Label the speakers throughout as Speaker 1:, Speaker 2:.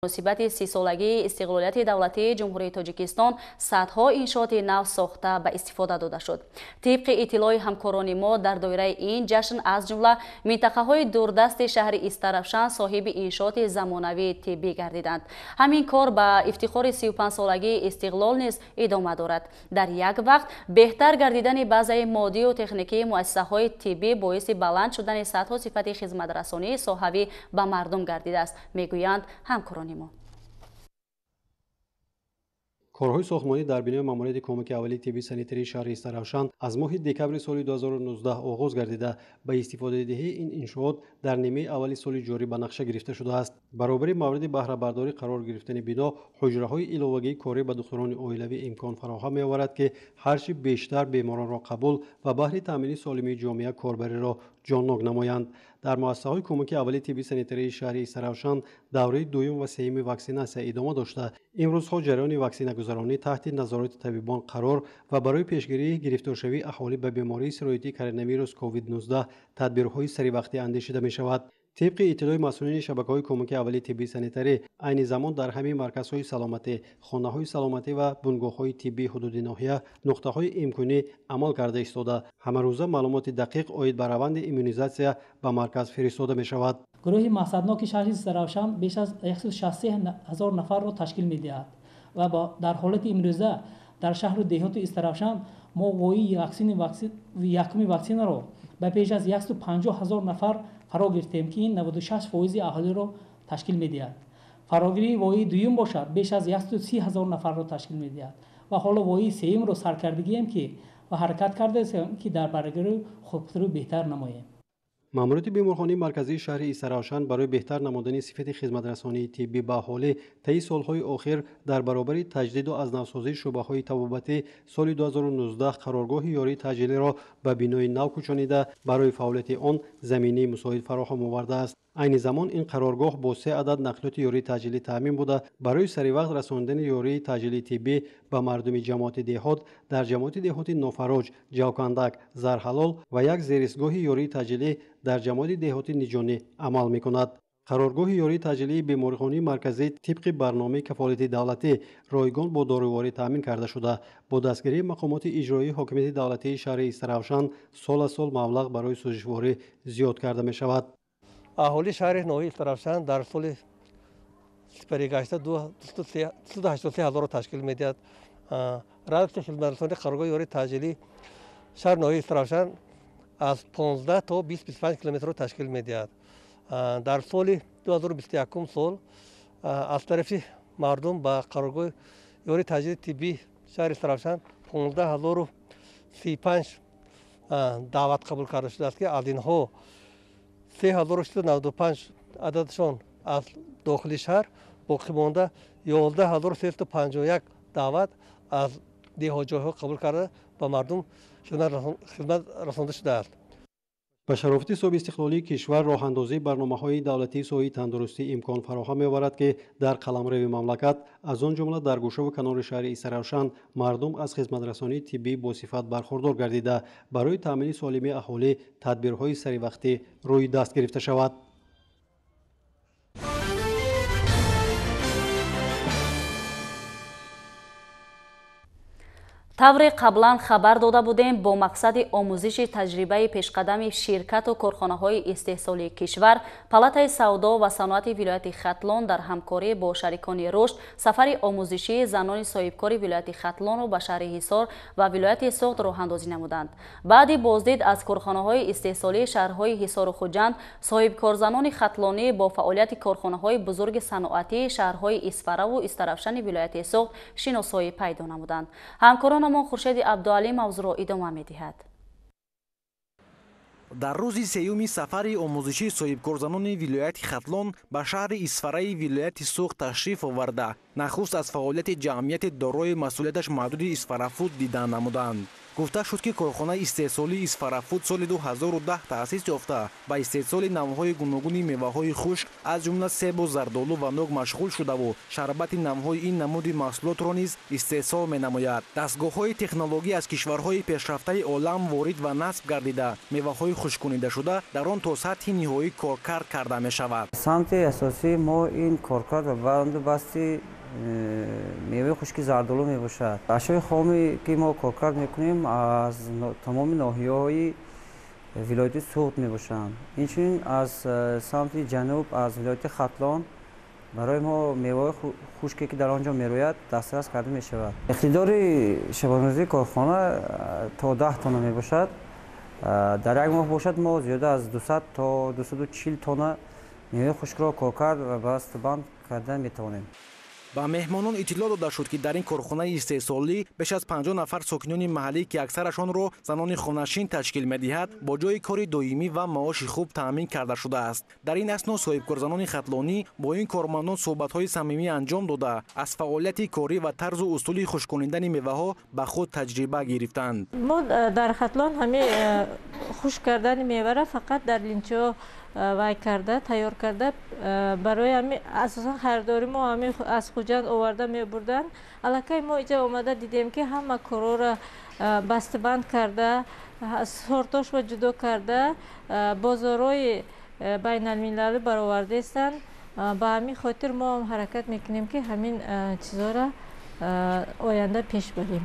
Speaker 1: Муносибати 30-солагии истиқлолияти давлатии Ҷумҳурии Тоҷикистон садҳо иншооти нав сохта ба истифода дода шуд. Тибқи иттилои ҳамкорони мо, дар доираи ин ҷашн аз ҷумла минтақаҳои дурдасти шаҳри Истаравшан соҳиби иншооти замонавии тиббӣ гардиданд. Ҳамин кор ба ифтихори 35-солагии истиқлол низ идома дорад. Дар як вақт беҳтар гардидани базаи моддию техникии муассисаҳои тиббӣ боиси баланд шудани сатҳу сифати хизматрасонии соҳавӣ ба мардум гардидааст, мегӯянд ҳамкорони мо.
Speaker 2: Корҳои сохтмонӣ дар бинои маъмурияти кӯмаки аввалии тиббии санитарии шаҳри Истаравшан аз моҳи декабри соли 2019 оғоз гардида, ба истифодадиҳии ин иншоот дар нимаи аввали соли ҷорӣ ба нақша гирифта шудааст. Баробари мавриди баҳрабардорӣ қарор гирифтани бино, ҳуҷраҳои иловагии корӣ ба духтурони оилавӣ имкон фароҳам меоварад, ки ҳарчи бештар беморонро қабул ва баҳри таъмини солимии ҷомеа корбариро ҷоннок намоянд. Дар муассисаҳои кӯмаки аввалии тиббии санитарии шаҳри Истаравшан давраи дуюм ва сеюми ваксинатсия идома дошта, имрӯзҳо ҷараёни ваксинагузаронӣ таҳти назорати табибон қарор ва барои пешгирии гирифторшавии аҳолӣ ба бемории сироятии коронавирус COVID-19 тадбирҳои саривақтӣ андешида мешавад. Тибқи иттилои масъулини шабакаҳои кӯмаки аввалии тиббии санитарӣ, айни замон дар ҳамин марказҳои саломатӣ, хонаҳои саломатӣ ва бунгоҳҳои тиббии ҳудуди ноҳия нуқтаҳои имконӣ амал карда истода, ҳамарӯза маълумоти дақиқ оид ба раванди иммунизатсия ба марказ фиристода мешавад.
Speaker 3: Гурӯҳи мақсадноки шаҳри Истаравшан беш аз 163 ҳазор нафарро ташкил медиҳад ва дар ҳолати имрӯза дар шаҳру деҳоти Истаравшан мо воии якуми ваксинаро ба беш аз 150 ҳазор нафар фаро гирифтем, ки ин 96% аҳолиро ташкил медиҳад. Фарогирии воии дуюм бошад беш аз 130 ҳазор нафарро ташкил медиҳад ва ҳоло воии сеюмро саркардагием, ки ва ҳаракат кардаем, ки дар баргирӣ худро беҳтар намоем.
Speaker 2: Маъмурияти беморхонаи марказии шаҳри Истаравшан барои беҳтар намудани сифати хизматрасонии тиббӣ ба аҳолӣ таи солҳои охир дар баробари таҷдиду аз навсозии шӯъбаҳои табобатӣ соли 2019 қароргоҳи ёрии таъҷилиро ба бинои нав кӯчонида, барои фаъолияти он заминаи мусоид фароҳам овардааст. Айни замон ин қароргоҳ бо 3 адад нақлиёти ёрии таъҷилӣ таъмин буда, барои саривақт расонидани ёрии таъҷилии тиббӣ ба мардуми ҷамоати деҳот дар ҷамоати деҳоти Нофароҷ, Ҷавкандак, Зарҳалол ва як зеристгоҳи ёрии таъҷилӣ дар ҷамоати деҳоти Ниҷонӣ амал мекунад. Қароргоҳи ёрии таъҷилии беморхонаи марказӣ тибқи барномаи кафолати давлатӣ ройгон бо доруворӣ таъмин карда шуда, бо дастгирии мақомоти иҷроии ҳокимияти давлатии шаҳри Истаравшан сол аз сол маблағ барои сӯзишворӣ зиёд карда мешавад.
Speaker 4: Аҳолии шаҳри ноҳияи Истаравшан дар соли сипаригашта 283 ҳазорро ташкил медиҳад. Радиуси хизматрасонии қароргоҳи ёрии таъҷилии шаҳри ноҳияи Истаравшан аз 15 то 20-25 километрро ташкил медиҳад. Дар соли 2021 сол аз тарафи мардум ба қароргоҳи ёрии таъҷилии тиббии шаҳри Истаравшан 15035 даъват қабул карда шудааст, ки аз инҳо 3695 ададшон аз дохили шаҳр, боқӣ монда 11351 даъват аз деҳотҷойҳо қабул карда ба мардум хизмат расонда шудааст.
Speaker 2: Ба шарофати соҳиби истиқлолии кишвар роҳандозии барномаҳои давлатии соҳаи тандурустӣ имкон фароҳам меоварад, ки дар қаламрави мамлакат, аз он ҷумла дар гӯшаву канори шаҳри Истаравшан, мардум аз хизматрасонии тиббӣ босифат бархурдор гардида, барои таъмини солимии аҳолӣ тадбирҳои саривақтӣ рӯи даст гирифта шавад.
Speaker 1: Тавре қаблан хабар дода будем, бо мақсади омӯзиши таҷрибаи пешқадами ширкату корхонаҳои истеҳсолии кишвар, Палатаи савдо ва саноати вилояти Хатлон дар ҳамкорӣ бо шарикони рушд сафари омӯзишии занони соҳибкори вилояти Хатлонро ба шаҳри Ҳисор ва вилояти Суғд роҳандозӣ намуданд. Баъди боздид аз корхонаҳои истеҳсолии шаҳрҳои Ҳисору Хуҷанд, соҳибкорзанони хатлонӣ бо фаъолияти корхонаҳои бузурги саноатии шаҳрҳои Исфараву Истаравшани вилояти Суғд шиносоӣ пайдо намуданд. Ҳамкорон Хуршеди Абдуалӣ мавзӯъро идома медиҳад.
Speaker 5: Дар рӯзи сеюми сафари омӯзишии соҳибкорзанони вилояти Хатлон ба шаҳри Исфараи вилояти Суғд ташриф оварда, нахуст аз фаъолияти ҷамъияти дорои масъулияташ маҳдуди Исфарафуд дидан намуданд. Гуфта шуд, ки корхонаи истеҳсолии Исфарафуд соли 2010 таъсис ёфта, ба истеҳсоли навъҳои гуногуни меваҳои хушк, аз ҷумла себу зардолу ва нок машғул шудаву шарбати навъҳои ин намуди маҳсулотро низ истеҳсол менамояд. Дастгоҳҳои технологӣ аз кишварҳои пешрафтаи олам ворид ва насб гардида, меваҳои хушконидашуда дар он то сатҳи ниҳоӣ коркард карда мешавад.
Speaker 6: Самти асосии мо ин коркард ва банду басти меваи хушки зардолу мебошад. Ашёи хоме ки мо коркард мекунем аз тамоми ноҳияҳои вилояти Суғд мебошанд. Инчунин аз самти ҷануб, аз вилояти Хатлон барои мо меваҳои хушке ки дар он ҷо мерӯяд дастрас карда мешавад. Иқтидори шабонарӯзии корхона то 10 тонна мебошад. Дар як моҳ бошад мо зиёда аз 200 то 240 тонна меваи хушкро коркард ва бастубанд карда метавонем.
Speaker 5: Ба меҳмонон иттилоъ дода шуд, ки дар ин корхонаи истеҳсолӣ беш аз 50 нафар сокинони маҳаллӣ, ки аксарашонро занони хонашин ташкил медиҳад, бо ҷойи кори доимӣ ва маоши хуб таъмин карда шудааст. Дар ин асно соҳибкорзанони хатлонӣ бо ин кормандон суҳбатҳои самимӣ анҷом дода, аз фаъолияти корӣ ва тарзу усули хушконидани меваҳо ба худ таҷриба гирифтанд.
Speaker 7: Мо дар Хатлон ҳамин хушк кардани мевара фақат дар линчо вай карда, тайёр карда, барои ҳамин асосан харидори мо ҳамин аз Хуҷанд оварда мебурданд. Аллакай мо иҷа омада дидем, ки ҳама корҳоро бастабанд карда, сортошро ҷудо карда, бозорҳои байналмилалӣ баровардаистанд. Ба ҳамин хотир мо ҳам ҳаракат мекунем, ки ҳамин чизҳоро оянда пеш барем.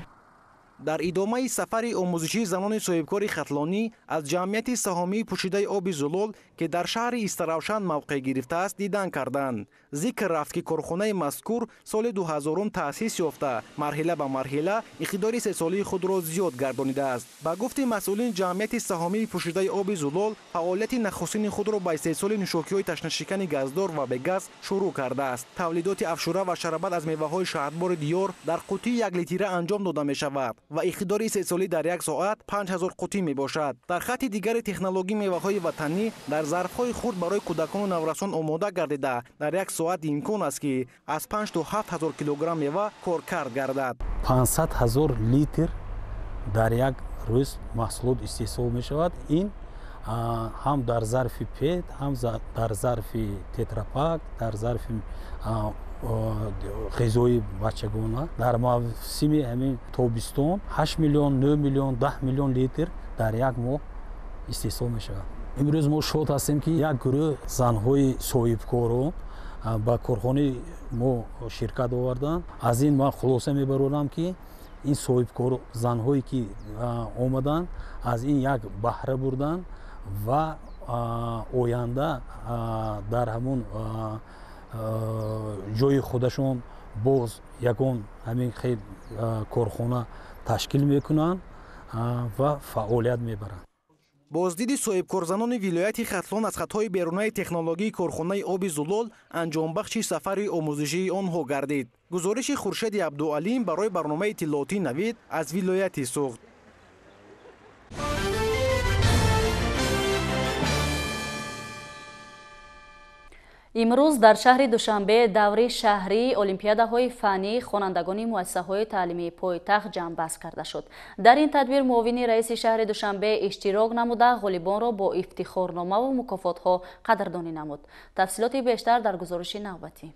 Speaker 5: Дар идомаи сафари омӯзишии занони соҳибкори хатлонӣ аз ҷамъияти саҳомии пӯшидаи оби зулол, ки дар шаҳри Истаравшан мавқеъ гирифтааст, дидан карданд. Зикр рафт, ки корхонаи мазкур соли 2000 таъсис ёфта, марҳила ба марҳила иқтидори истеҳсолии худро зиёд гардонидааст. Ба гуфти масъулин, ҷамъияти саҳомии пӯшидаи оби зулол фаъолияти нахустини худро ба истеҳсоли нӯшокиҳои ташнашикани газдор ва бегаз шурӯъ кардааст. Тавлидоти афшура ва шарабат аз меваҳои шаҳдбори диёр дар қутии як литра анҷом дода мешавад ва иқтидори истеҳсолӣ дар як соат 5000 қутӣ мебошад. Дар хатти дигари технологӣ меваҳои ватанӣ дар зарфҳои хурд барои кӯдакону наврасон омода гардида, дар як соат имкон аст, ки аз 5 то 7000 килограмм мева коркард гардад.
Speaker 8: 500 000 литр дар як рӯз маҳсулот истеҳсол мешавад. Ин ҳам дар зарфи пет, ҳам дар зарфи тетрапак, дар зарфи ғизои бачагона. Дар мавсими ҳамин тобистон 8 миллион, 9 миллион, 10 миллион литр дар як моҳ истеҳсол мешавад. Имрӯз мо шод ҳастем, ки як гурӯҳ занҳои соҳибкорон ба корхонаи мо ширкат оварданд. Аз ин ман хулоса мебарорам, ки ин соҳибкор занҳое ки омаданд, аз ин як баҳра бурданд ва оянда дар ҳамон ҷои худашон боз ягон ҳамин хел корхона ташкил мекунанд ва фаъолият мебаранд.
Speaker 5: Боздиди соҳибкорзанони вилояти Хатлон аз хатҳои берунаи технологии корхонаи оби зулол анҷомбахши сафари омӯзишии онҳо гардид. Гузориши Хуршеди Абдуалим барои барномаи иттилоотӣ Навид аз вилояти Суғд.
Speaker 1: Имрӯз дар шаҳри Душанбе даври шаҳрии олимпиадаҳои фаннии хонандагони муассисаҳои таълимии пойтахт ҷамъбаст карда шуд. Дар ин тадбир муовини раиси шаҳри Душанбе иштирок намуда, ғолибонро бо ифтихорномаву мукофотҳо қадрдонӣ намуд. Тафсилоти бештар дар гузориши навбатӣ.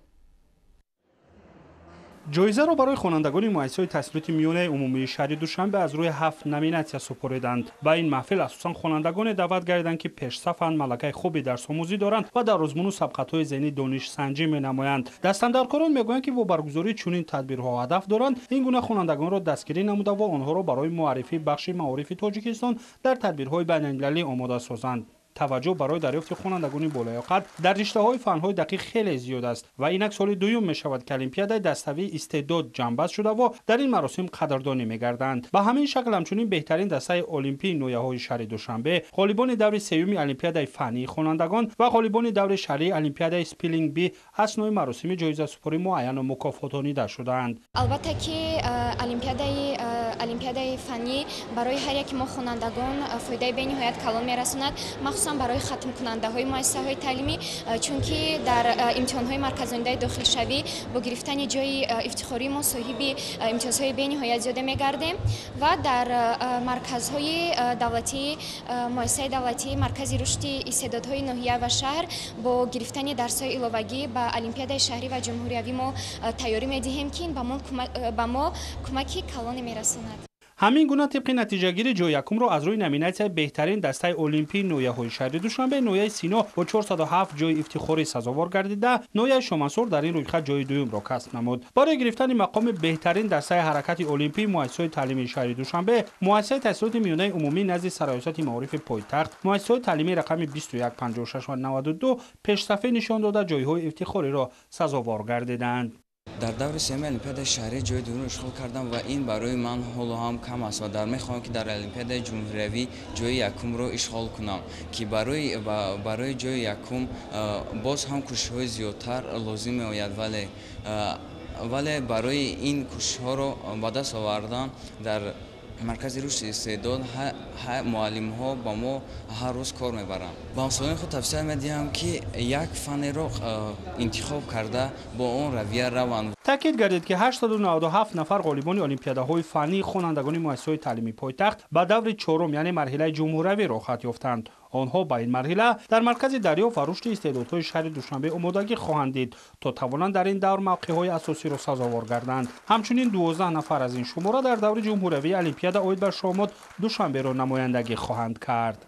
Speaker 9: Ҷоизаро барои хонандагони муассисаҳои таҳсилоти миёнаи умумии шаҳри Душанбе аз рӯи 7 номинатсия супориданд. Ба ин маҳфил асосан хонандагоне даъват гардиданд, ки пешсафанд, малакаи хуби дарсомӯзӣ доранд ва дар озмуну сабқатҳои зеҳнӣ донишсанҷӣ менамоянд. Дастандаркорон мегӯянд, ки бо баргузории чунин тадбирҳо ҳадаф доранд ин гуна хонандагонро дастгирӣ намуда ва онҳоро барои муаррифии бахши маорифи Тоҷикистон дар тадбирҳои байналмилалӣ омода созанд. Таваҷҷӯҳ барои дарёфти хонандагони болаёқат дар риштаҳои фанҳои дақиқ хеле зиёд аст ва инак соли дуюм мешавад, ки олимпиадаи даставии истеъдод ҷамъбаст шудаву дар ин маросим қадрдонӣ мегарданд. Ба ҳамин шакл ҳамчунин беҳтарин дастаи олимпии ноҳияҳои шаҳри Душанбе, ғолибони даври сеюми олимпиадаи фаннии хонандагон ва ғолибони даври шаҳрии олимпиадаи Spelling Bee аснои маросими ҷоизасупорӣ муайяну мукофотонида шудаанд.
Speaker 10: Албатта ки олимпиадаи олимпиадаи фаннӣ барои ҳар яки мо хонандагон фоидаи бениҳоят калон мерасонад, махсусан барои хатмкунандаҳои муассисаҳои таълимӣ, чунки дар имтиҳонҳои марказонидаи дохилшавӣ бо гирифтани ҷойи ифтихорӣ мо соҳиби имтиёзҳои бениҳоят зиёда мегардем ва дар марказҳои давлатӣ, муассисаи давлатӣ, маркази рушди истеъдодҳои ноҳия ва шаҳр бо гирифтани дарсҳои иловагӣ ба олимпиадаи шаҳрӣ ва ҷумҳуриявӣ мо тайёрӣ медиҳем, ки ин ба мо кӯмаки калоне мерасонад.
Speaker 9: Ҳамин гуна тибқи натиҷагирӣ ҷои якумро аз рӯи номинатсияи беҳтарин дастаи олимпии ноҳияҳои шаҳри Душанбе ноҳияи Сино бо 407 ҷои ифтихорӣ сазовор гардида, ноҳияи Шомансур дар ин рӯйхат ҷои дуюмро касб намуд. Барои гирифтани мақоми беҳтарин дастаи ҳаракати олимпии муассисаҳои таълимии шаҳри Душанбе, муассисаи таҳсилоти миёнаи умумӣ назди Сарраёсати маорифи пойтахт, муассисаҳои таълимии рақами 21, 56 ва 92 пешсафе нишон дода ҷойҳои ифтихориро сазовор гардиданд.
Speaker 11: Дар даври сеюми олимпиадаи шаҳрӣ ҷои дуюмро ишғол кардам ва ин барои ман ҳоло ҳам кам аст ва дар мехоҳам, ки дар олимпиадаи ҷумҳуриявӣ ҷои якумро ишғол кунам, ки барои ҷои якум боз ҳам кӯшишҳои зиёдтар лозим меояд, вале барои ин кӯшишҳоро ба даст овардан дар маркази рушди истеъдод муаллимҳо ба мо ҳар рӯз кор мебаранд. Ба ҳамсолони худ тавсия медиҳам, ки як фанеро интихоб карда бо он равия раванд.
Speaker 9: Таъкид гардид, ки 897 нафар ғолибони олимпиадаҳои фаннии хонандагони муассисаҳои таълимии пойтахт ба даври чорум, яъне марҳилаи ҷумҳуриявӣ роҳхат ёфтанд. Онҳо ба ин марҳила дар маркази дарёфт ва рушди истеъдодҳои шаҳри Душанбе омодагӣ хоҳанд дид, то тавонанд дар ин давр мавқеъҳои асосиро сазовор гарданд. Ҳамчунин 12 нафар аз ин шумора дар даври ҷумҳуриявии олимпиада оид ба шоҳмот Душанберо намояндагӣ хоҳанд кард.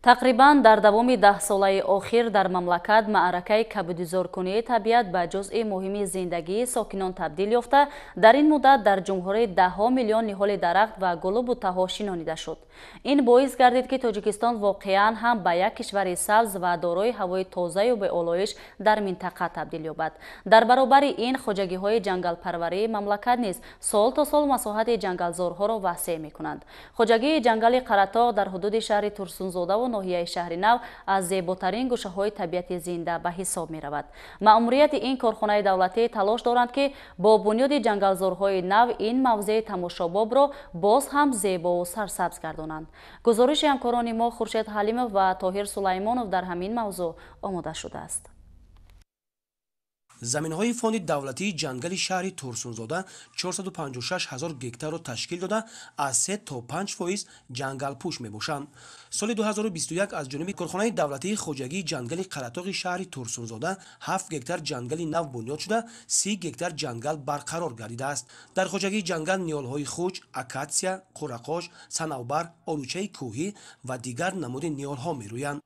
Speaker 1: Тақрибан дар давоми 10 солаи охир дар мамлакат маъракаи кабудизоркунии табиат ба ҷузъи муҳими зиндагии сокинон табдил ёфта, дар ин муддат дар ҷумҳурӣ даҳҳо миллион ниҳоли дарахт ва гулу буттаҳо шинонида шуд. Ин боис гардид, ки Тоҷикистон воқеан ҳам ба як кишвари сабз ва дорои ҳавои тозаю беолоиш дар минтақа табдил ёбад. Дар баробари ин, хоҷагиҳои ҷангалпарварии мамлакат низ сол то сол масоҳати ҷангалзорҳоро васеъ мекунанд. Хоҷагии ҷангали Қаратоғ дар ҳудуди шаҳри Турсунзодаву ноҳияи Шаҳри Нав аз зеботарин гӯшаҳои табиати зинда ба ҳисоб меравад. Маъмурияти ин корхонаи давлатӣ талош доранд, ки бо бунёди ҷангалзорҳои нав ин мавзеи тамошобобро боз ҳам зебову сарсабз гардонанд. Гузориши ҳамкорони мо Хуршед Ҳалимов ва Тоҳир Сулаймонов дар ҳамин мавзӯъ омода шудааст.
Speaker 12: Заминҳои фонди давлатии ҷангали шаҳри Турсунзода 456 ҳазор гектарро ташкил дода, аз 3 то 5% ҷангалпӯш мебошанд. Соли 2021 аз ҷониби корхонаи давлатии хоҷагии ҷангали Қаратоғи шаҳри Турсунзода 7 гектар ҷангали нав бунёд шуда, 30 гектар ҷангал барқарор гардидааст. Дар хоҷагии ҷангал ниҳолҳои хуч, акатсия, қурақош, санавбар, олучаи кӯҳӣ ва дигар намуди ниҳолҳо мерӯянд.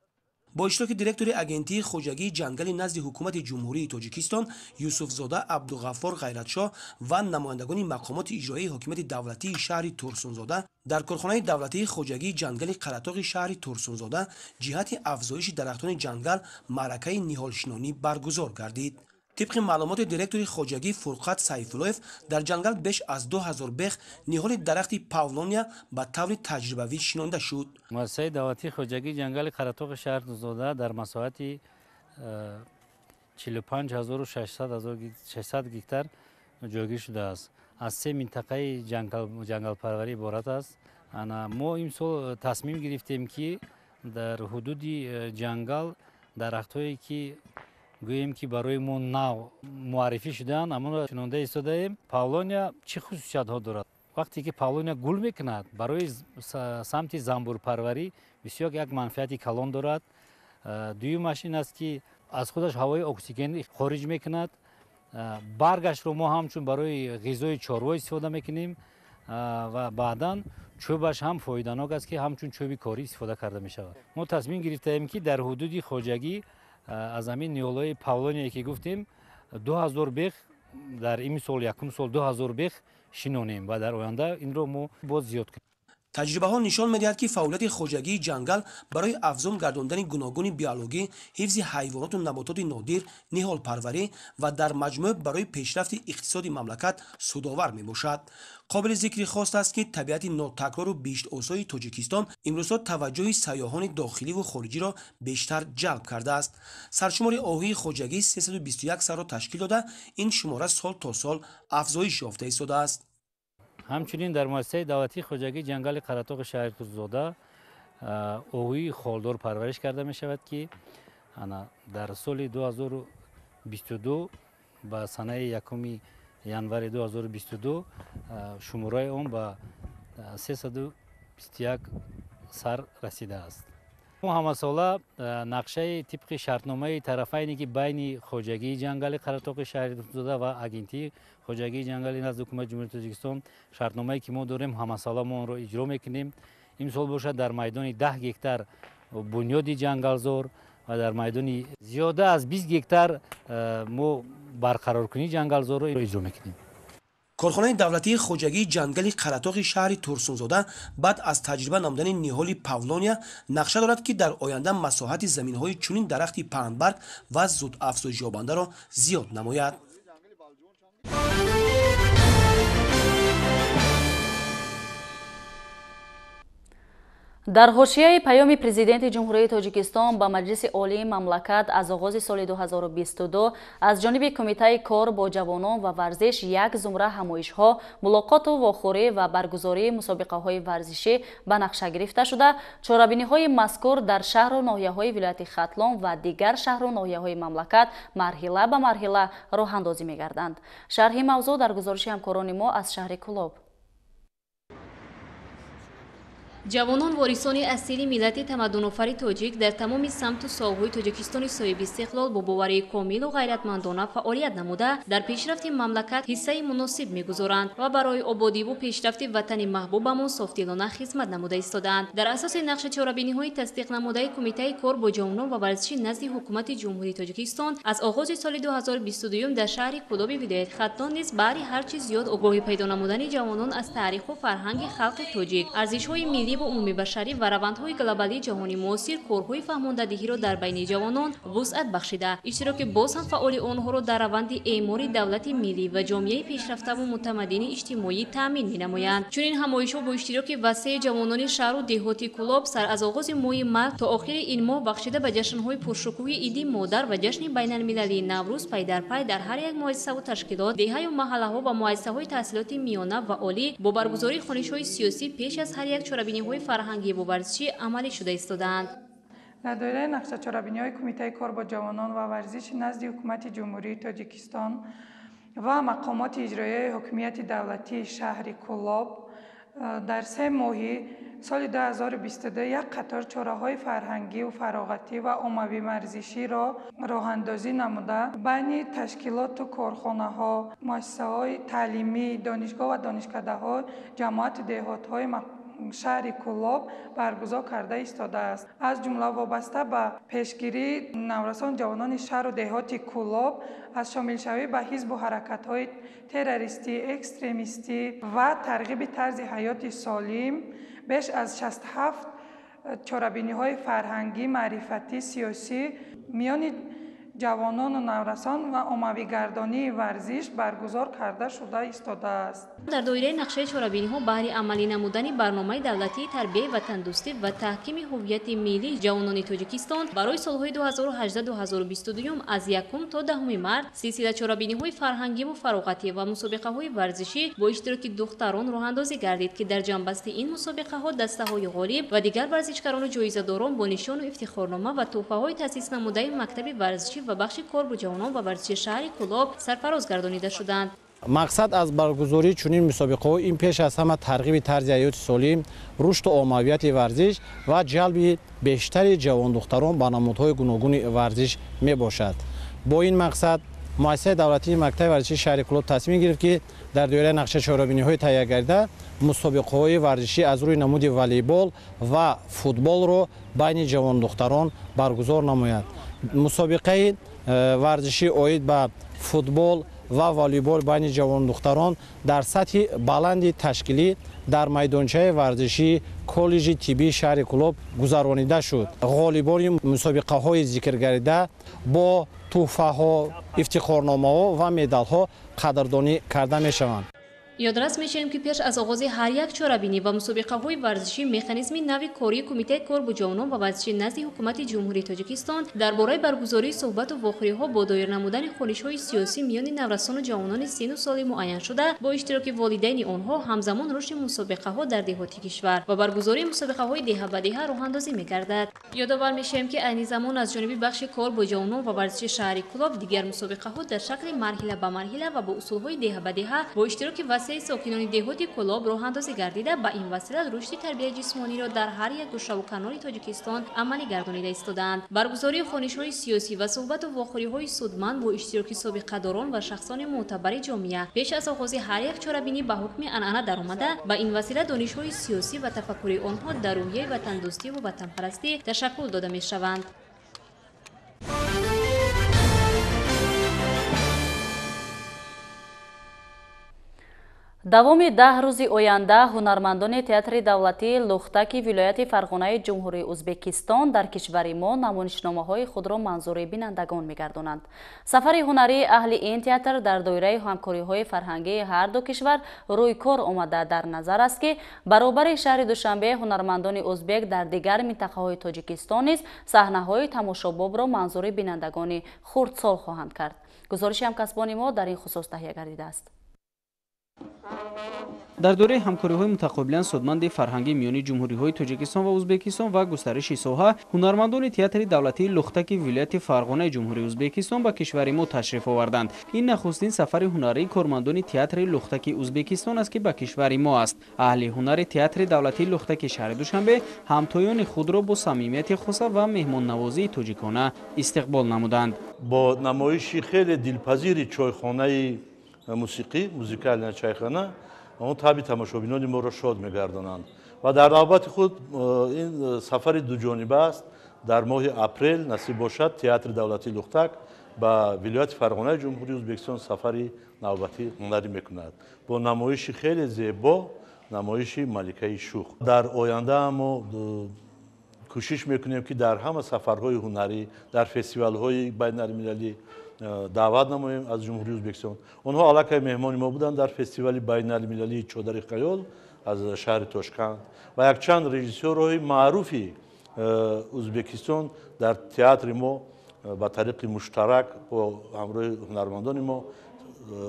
Speaker 12: Бо иштироки директори Агентии хоҷагии ҷангали назди Ҳукумати Ҷумҳурии Тоҷикистон Юсуфзода Абдуғаффор Ғайратшоҳ ва намояндагони мақомоти иҷроии ҳокимияти давлатии шаҳри Турсунзода дар корхонаи давлатии хоҷагии ҷангали Қаратоғи шаҳри Турсунзода ҷиҳати афзоиши дарахтони ҷангал маъракаи ниҳолшинонӣ баргузор гардид. Тибқи маълумоти директори хоҷагӣ Фурқат Сайфуллоев, дар ҷангал беш аз 2000 бех ниҳоли дарахти павлония ба таври таҷрибавӣ шинонда шуд.
Speaker 13: Муассисаи давлатии хоҷагии ҷангали Қаратоғи шаҳри Турсунзода дар масоҳати 45 600 гектар ҷойгир шудааст, аз се минтақаи ҷангалпарварӣ иборат аст. Мо имсол тасмим гирифтем, ки дар ҳудуди ҷангал дарахтҳое, ки гӯем, ки барои мо нав муаррифӣ шудаанд, амонро шинонда истодаем. Павлония чӣ хусусиятҳо дорад? Вақте ки павлония гул мекунад, барои самти занбурпарварӣ бисёр як манфиати калон дорад. Дуюмаш ин аст, ки аз худаш ҳавои оксиген хориҷ мекунад. Баргашро мо ҳамчун барои ғизои чорво истифода мекунем ва баъдан чӯбаш ҳам фоиданок аст, ки ҳамчун чӯби корӣ истифода карда мешавад. Мо тасмим гирифтаем, ки дар ҳудуди хоҷагӣ аз ҳамин ниҳолҳои павлония, ки гуфтем, 2000 бех дар ин сол, якум сол 2000 бех шинонем ва дар оянда инро мо боз зиёд кунем.
Speaker 12: Таҷрибаҳо нишон медиҳад, ки фаъолияти хоҷагии ҷангал барои афзун гардондани гуногуни биологӣ, ҳифзи ҳайвоноту набототи нодир, ниҳолпарварӣ ва дар маҷмӯъ барои пешрафти иқтисоди мамлакат судовар мебошад. Қобили зикри хос аст, ки табиати нотакрору биҳиштосои Тоҷикистон имрӯзҳо таваҷҷӯҳи сайёҳони дохиливу хориҷиро бештар ҷалб кардааст. Саршумори оҳуи хоҷагӣ 321 сарро ташкил дода, ин шумора сол то сол афзоиш ёфта истодааст.
Speaker 13: Ҳамчунин дар муассисаи давлатии хоҷагии ҷангали Қаратоғи шаҳри Турсунзода оҳуи холдор парвариш карда мешавад, ки дар соли 2022 ба санаи 1 январи 2022 шумораи он ба 321 сар расидааст. Мо ҳамасола нақшаи тибқи шартномаи тарафайне, ки байни хоҷагии ҷангали Қаратоғи шаҳри Турсунзода ва агентии хоҷагии ҷангали назди ҳукумати Ҷумҳурии Тоҷикистон шартномае ки мо дорем, ҳамасола мо онро иҷро мекунем. Имсол бошад дар майдони 10 гектар бунёди ҷангалзор ва дар майдони зиёда аз 20 гектар мо барқароркунии ҷангалзорро иҷро мекунем.
Speaker 12: Корхонаи давлатии хоҷагии ҷангали Қаратоғи шаҳри Турсунзода баъд аз таҷриба намудани ниҳоли павлония нақша дорад, ки дар оянда масоҳати заминҳои чунин дарахти паҳнбарг ва зудаафзоишёбандаро зиёд намояд.
Speaker 1: Дар ҳошияи паёми Президенти Ҷумҳурии Тоҷикистон ба Маҷлиси Олии мамлакат аз оғози соли 2022 аз ҷониби Кумитаи кор бо ҷавонон ва варзиш як зумра ҳамоишҳо, мулоқоту вохӯрӣ ва баргузории мусобиқаҳои варзишӣ ба нақша гирифта шуда, чорабиниҳои мазкур дар шаҳру ноҳияҳои вилояти Хатлон ва дигар шаҳру ноҳияҳои мамлакат марҳила ба марҳила роҳандозӣ мегарданд. Шарҳи мавзӯъ дар гузориши ҳамкорони мо аз шаҳри Кӯлоб.
Speaker 14: Ҷавонон ворисони асили миллати тамаддунофари тоҷик дар тамоми самту соҳаҳои Тоҷикистони соҳиби истиқлол бо боварии комилу ғайратмандона фаъолият намуда, дар пешрафти мамлакат ҳиссаи муносиб мегузоранд ва барои ободиву пешрафти ватани маҳбубамон софдилона хизмат намуда истодаанд. Дар асоси нақши чорабиниҳои тасдиқнамудаи Кумитаи кор бо ҷавонон ва варзиши назди Ҳукумати Ҷумҳурии Тоҷикистон аз оғози соли 2022 дар шаҳри Кӯлоби вилояти Хатлон низ баҳри ҳарчи зиёд огоҳӣ пайдо намудани ҷавонон аз таъриху фарҳанги халқи тоҷик, арзишҳои миллӣ ва умумибашарӣ ва равандҳои глобалии ҷаҳони муосир корҳои фаҳмондадиҳиро дар байни ҷавонон вусъат бахшида, иштироки боз ҳам фаъоли онҳоро дар раванди эъмори давлати миллӣ ва ҷомеаи пешрафтаву мутамаддини иҷтимоӣ таъмин менамоянд. Чунин ҳамоишҳо бо иштироки васеи ҷавонони шаҳру деҳоти Кӯлоб сар аз оғози моҳи март то охири ин моҳ бахшида ба ҷашнҳои пуршукӯҳи Иди Модар ва ҷашни байналмилалии Наврӯз пай дар пай дар ҳар як муассисаву ташкилот, деҳаю маҳаллаҳо ва муассисаҳои таҳсилоти миёна ва олӣ бо баргузории хонишҳои сиёсӣ пеш аз ҳар як чорабиниҳои фарҳангӣ ва варзишӣ амалӣ шуда истодаанд.
Speaker 15: Дар доираи нақша чорабиниҳои Кумитаи кор бо ҷавонон ва варзиши назди Ҳукумати Ҷумҳурии Тоҷикистон ва мақомоти иҷроияи ҳокимияти давлатии шаҳри Кӯлоб дар 3 моҳи соли 2022 як қатор чораҳои фарҳангию фароғатӣ ва оммавӣ-варзиширо роҳандозӣ намуда, байни ташкилоту корхонаҳо, муассисаҳои таълимӣ, донишгоҳ ва донишкадаҳо, ҷамоату деҳотҳои шаҳри Кӯлоб баргузор карда истодааст. Аз ҷумла вобаста ба пешгирии наврасон ҷавонони шаҳру деҳоти Кӯлоб аз шомилшавӣ ба ҳизбу ҳаракатҳои террористӣ, экстремистӣ ва тарғиби тарзи ҳаёти солим беш аз 67 чорабиниҳои фарҳангӣ, маърифатӣ, сиёсӣ миёни ҷавонону наврасон ва оммавигардонии варзиш баргузор карда шуда истодааст.
Speaker 14: Дар доираи нақшаи чорабиниҳо баҳри амалӣ намудани барномаи давлатии тарбияи ватандӯстӣ ва таҳкими ҳуввияти миллии ҷавонони Тоҷикистон барои солҳои 2018-2022 аз 1 то 10 март силсила чорабиниҳои фарҳангиву фароғатӣ ва мусобиқаҳои варзишӣ бо иштироки духтарон роҳандозӣ гардид, ки дар ҷамъбасти ин мусобиқаҳо дастаҳои ғолиб ва дигар варзишкарону ҷоизадорон бо нишону ифтихорнома ва тӯҳфаҳои таъсис намудаи мактаби варзишӣ ва бахши кор бо ҷавонон ва варзиши шаҳри Кӯлоб сарфароз гардонида шуданд.
Speaker 16: Мақсад аз баргузории чунин мусобиқаҳо ин пеш аз ҳама тарғиби тарзи ҳаёти солим, рушду оммавияти варзиш ва ҷалби бештари ҷавондухтарон ба намудҳои гуногуни варзиш мебошад. Бо ин мақсад муассисаи давлатии мактаби варзишии шаҳри Кӯлоб тасмим гирифт, ки дар доираи нақшаи чорабиниҳои таҳия гардида мусобиқаҳои варзишӣ аз рӯи намуди волейбол ва футболро байни ҷавондухтарон баргузор намояд. Мусобиқаи варзишӣ оид ба футбол ва волейбол байни ҷавондухтарон дар сатҳи баланди ташкилӣ дар майдончаи варзишии коллеҷи тиббии шаҳри Кӯлоб гузаронида шуд. Ғолибони мусобиқаҳои зикргардида бо тӯҳфаҳо, ифтихорномаҳо ва медалҳо қадрдонӣ карда мешаванд.
Speaker 14: Ёдрас мешавем, ки пеш аз оғози ҳар як чорабинӣ ва мусобиқаҳои варзишӣ механизми нави кории Кумитаи кор бо ҷавонон ва варзиши назди Ҳукумати Ҷумҳурии Тоҷикистон дар бораи баргузории суҳбату вохӯриҳо бо доир намудани хонишҳои сиёсӣ миёни наврасону ҷавонони сину соли муайяншуда бо иштироки волидайни онҳо, ҳамзамон рушди мусобиқаҳо дар деҳоти кишвар ва баргузории мусобиқаҳои деҳа ба деҳа роҳандозӣ мегардад. Ёдовар мешавем, ки айни замон аз ҷониби бахши кор бо ҷавонон ва варзиши шаҳри Кӯлоб дигар мусобиқаҳо дар шакли марҳила ба марҳила ва бо усулҳои деҳа ба деҳа бо иштироки васеи сокинони деҳоти Кӯлоб роҳандозӣ гардида, ба ин васила рушди тарбияи ҷисмониро дар ҳар як гӯшаву канори Тоҷикистон амалӣ гардонида истодаанд. Баргузории хонишҳои сиёсӣ ва суҳбату вохӯриҳои судманд бо иштироки собиқадорон ва шахсони мӯътабари ҷомеа пеш аз оғози ҳар як чорабинӣ ба ҳукми анъана даромада, ба ин васила донишҳои сиёсӣ ва тафаккури онҳо дар рӯҳияи ватандӯстиву ватанпарастӣ ташаккул дода мешаванд.
Speaker 1: Давоми 10 рӯзи оянда ҳунармандони театри давлатии Лухтаки вилояти Фарғонаи Ҷумҳурии Ӯзбекистон дар кишвари мо намоишномаҳои худро манзури бинандагон мегардонанд. Сафари ҳунарии аҳли ин театр дар доираи ҳамкориҳои фарҳангии ҳар ду кишвар рӯй кор омада, дар назар аст, ки баробари шаҳри Душанбе ҳунармандони ӯзбек дар дигар минтақаҳои Тоҷикистон низ саҳнаҳои тамошобобро манзури бинандагони хурдсол хоҳанд кард. Гузориши ҳамкасбони мо дар ин хусус таҳия гардидааст.
Speaker 17: Дар доираи ҳамкориҳои мутақобилан судманди фарҳангӣ миёни ҷумҳуриҳои Тоҷикистон ва Ӯзбекистон ва густариши соҳа, ҳунармандони театри давлатии Лухтаки вилояти Фарғонаи Ҷумҳурии Ӯзбекистон ба кишвари мо ташриф оварданд. Ин нахустин сафари ҳунарии кормандони театри Лухтаки Ӯзбекистон аст, ки ба кишвари мо аст. Аҳли ҳунари театри давлатии Лухтаки шаҳри Душанбе ҳамтоёни худро бо самимияти хоса ва меҳмоннавозии тоҷикона истиқбол намуданд.
Speaker 18: Бо намоиши хеле дилпазири чойхонаи мусиқӣ, музикальная чайхона, он таби тамошобинони моро шод мегардонанд. Ва дар навбати худ ин сафари дуҷониба аст. Дар моҳи апрел насиб бошад, театри давлатии Лухтак ба вилояти Фарғонаи Ҷумҳурии Ӯзбекистон сафари навбатӣ ҳунарӣ мекунад бо намоиши хеле зебо, намоиши Маликаи шух. Дар оянда мо кӯшиш мекунем, ки дар ҳама сафарҳои ҳунарӣ, дар фестивалҳои байналмилалӣ даъват намоем аз Ҷумҳурии Ӯзбекистон. Онҳо аллакай меҳмони мо буданд дар фестивали байналмилалии Чодари Хаёл аз шаҳри Тошканд ва якчанд режиссёрҳои маъруфи Ӯзбекистон дар театри мо ба тариқи муштарак бо ҳамроҳи ҳунармандони мо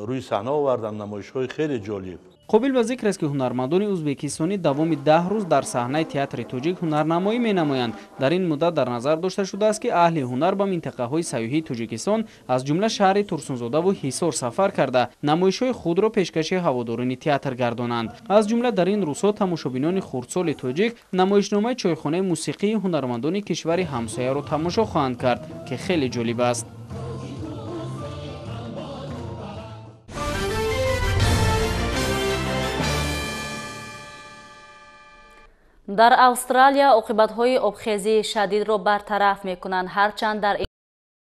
Speaker 18: рӯи саҳна оварданд намоишҳои хеле ҷолиб.
Speaker 17: Қобил ба зикр аст, ки ҳунармандони ӯзбекистонӣ давоми 10 рӯз дар саҳнаи театри тоҷик ҳунарнамоӣ менамоянд. Дар ин муддат дар назар дошта шудааст, ки аҳли ҳунар ба минтақаҳои сайёҳии Тоҷикистон, аз ҷумла шаҳри Турсунзодаву Ҳисор сафар карда, намоишҳои худро пешкаши ҳаводорони театр гардонанд. Аз ҷумла дар ин рӯзҳо тамошобинони хурдсоли тоҷик намоишномаи чойхонаи мусиқии ҳунармандони кишвари ҳамсояро тамошо хоҳанд кард, ки хеле ҷолиб аст.
Speaker 1: Дар Австралия оқибатҳои обхезии шадидро бартараф мекунанд. Ҳарчанд дар